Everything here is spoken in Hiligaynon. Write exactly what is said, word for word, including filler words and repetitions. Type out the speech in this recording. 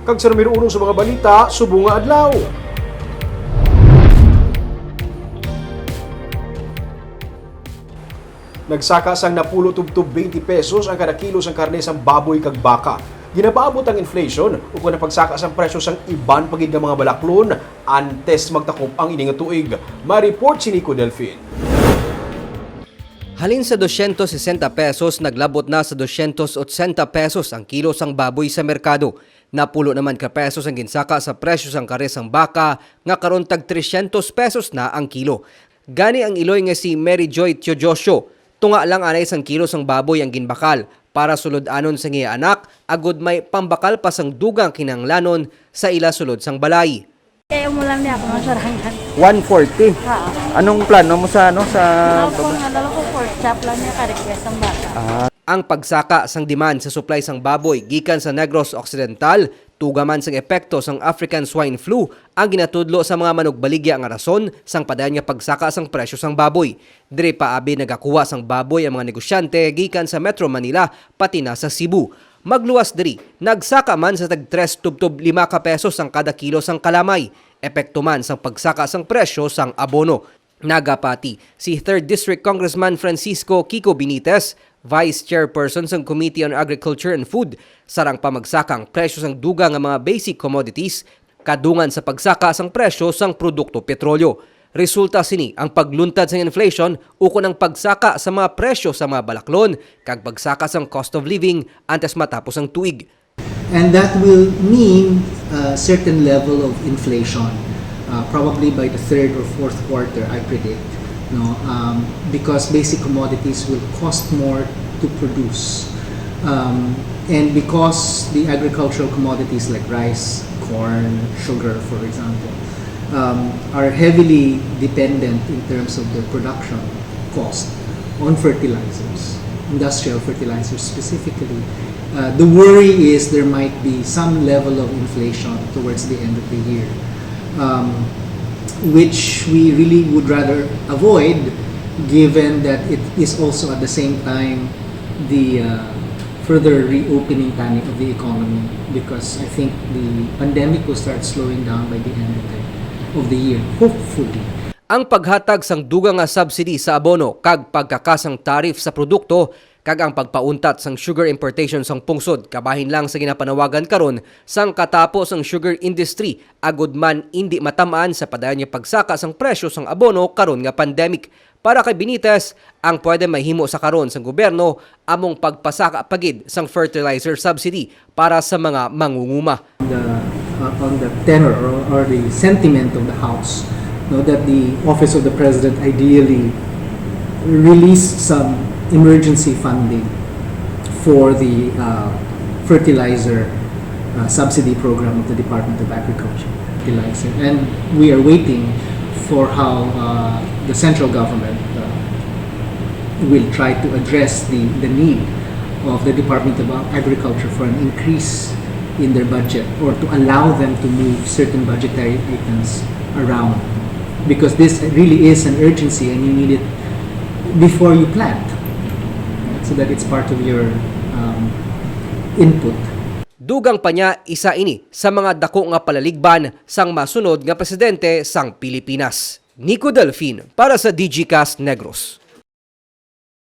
Kag sa numero uno sa mga balita subong nga adlaw. Nagsaka sang napulo tubtob twenty pesos ang kada kilo sang karne sang baboy kag baka. Ginapaabot ang inflation ukon ang pagsaka sang presyo sang iban pa gid nga mga balaklon antes magtakop ang ini nga tuig. May report si Nico Delfin. Halin sa dosyentos sesenta pesos, naglabot na sa dosyentos otsenta pesos ang kilo sang baboy sa merkado. Napulo naman ka pesos ang ginsaka sa presyo sang karne sang baka, nga karon tag tresyentos pesos na ang kilo. Gani ang iloy nga si Mary Joy Teodosio, tunga lang anay sang kilo sang baboy ang ginbakal para sulod-anon sang iya anak, agud may pambakal pa sang dugang kinahanglanon sa ila sulod sang balay. Kaya umulan niya ako ng sarangan. One forty. Ha. Anong plano mo sa, ano, sa Ako nga dala ko pork chop lang niya ka-request ang bata. Ah. Ang pagsaka sang demand sa supply sang baboy gikan sa Negros Occidental, tuga man sang epekto sang African Swine Flu ang ginatudlo sa mga manugbaligya nga rason sang padayon nga pagsaka sang presyo sang baboy. Diri pa abi nagakuha sang baboy ang mga negosyante gikan sa Metro Manila pati na sa Cebu. Magluwas diri, nagsaka man sa tag tres tubtob lima ka pesos ang kada kilo sang kalamay, epekto man sang pagsaka sang presyo sang abono. Nagapati si Third District Congressman Francisco Kiko Benitez, Vice Chairperson sang Committee on Agriculture and Food, sarang pa magsaka ang presyo sang dugang nga mga basic commodities, kadungan sa pagsaka sang presyo sang produkto petrolyo. Resulta sini ang pagluntad sang inflation ukon ang pagsaka sa mga presyo sa mga balaklon kag pagsaka sang cost of living antes matapos ang tuig. And that will mean a certain level of inflation, uh, probably by the third or fourth quarter, I predict, no? Um, because basic commodities will cost more to produce. Um, and because the agricultural commodities like rice, corn, sugar, for example, um, are heavily dependent in terms of their production cost on fertilizers, industrial fertilizers specifically. Uh, the worry is there might be some level of inflation towards the end of the year, um, which we really would rather avoid, given that it is also at the same time the, uh, further reopening tani of the economy, because I think the pandemic will start slowing down by the end of the, of the year, hopefully. Ang paghatag sang dugang nga subsidy sa abono kag pagkaka sang tariff sa produkto kag ang pagpauntat sang sugar importation sang pungsod kabahin lang sa ginapanawagan karon sang katapo sang sugar industry, agud man indi matam-an sa padayon nga pagsaka sang presyo sang abono karon nga pandemic. Para kay Benitez, ang pwede mahimo sa karon sang gobyerno among pagpasaka pa gid sang fertilizer subsidy para sa mga mangunguma. The, uh, on the tenor or, or the sentiment of the House, no, that the Office of the President ideally release some emergency funding for the, uh, fertilizer, uh, subsidy program of the Department of Agriculture. Fertilizer. And we are waiting for how, uh, the central government, uh, will try to address the, the need of the Department of Agriculture for an increase in their budget or to allow them to move certain budgetary items around, because this really is an urgency and you need it before you plant, so that it's part of your, um, input. Dugang pa niya, isa ini sa mga dako nga palaligban sang masunod nga presidente sang Pilipinas. Nico Delfin para sa Digicast Negros.